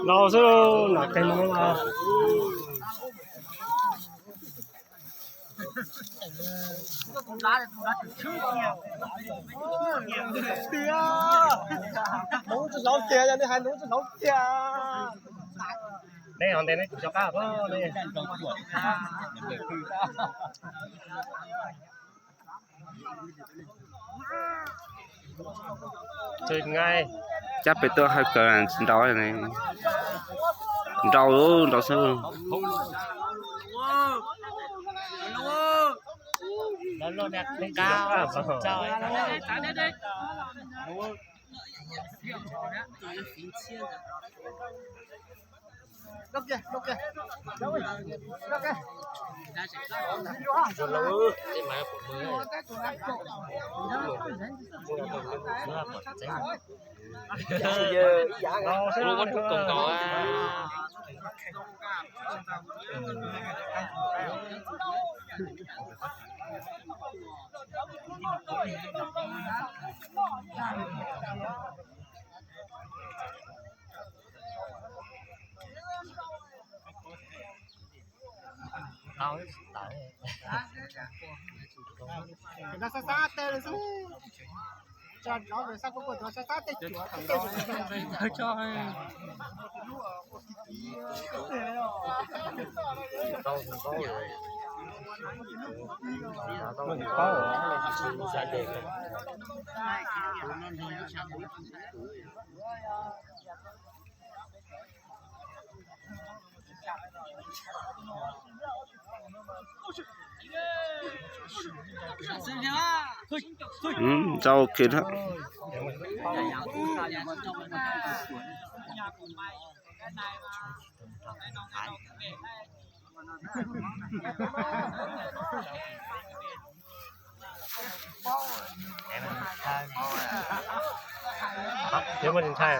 Laus xwb, nam qes mus no. Tiag, hnub tsis hlauv tiag, yog nej hais hnub tsis hlauv tiag. Nej ho ntes nej tus cov qab os nej. Cab pem tuaj hawb kawg nraud, nraud, nraud xwb. Sab sab tej xwb. Tso rov sab kuv kuj tso sab sab tej cuav tej. Ntau kawg thiab. Yuav muaj ntshai.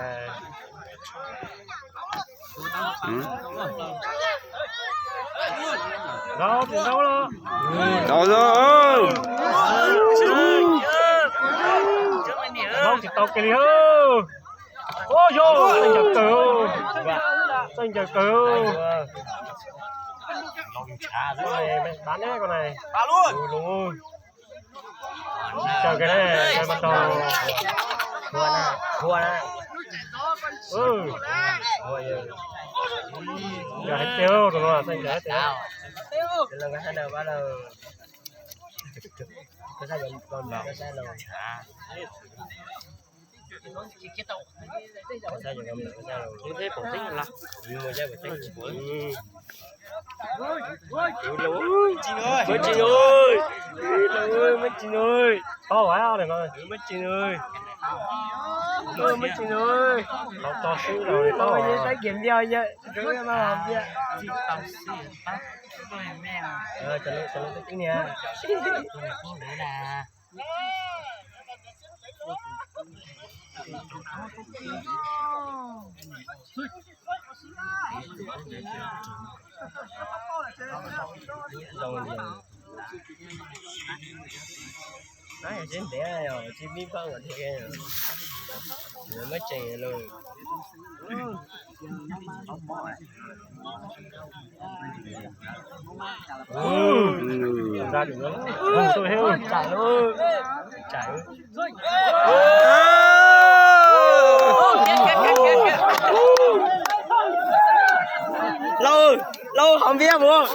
Ntaus, ntaus los. Ntaus los. Ntaus tsis tau kiag li. Ua yog, txaij ncaws kawg, txaij ncaws kawg. Dab ne ko na. Caw kiag na, mas tau. Hua na, hua na. Yog hais tiag, tus no txaij ncaws hais tiag. Tau, tau xwb, tau tau. Tsis ntev os, tsis pib paub ua thiab, muab tseem lawm. Lauj, lauj, hov npiab mus.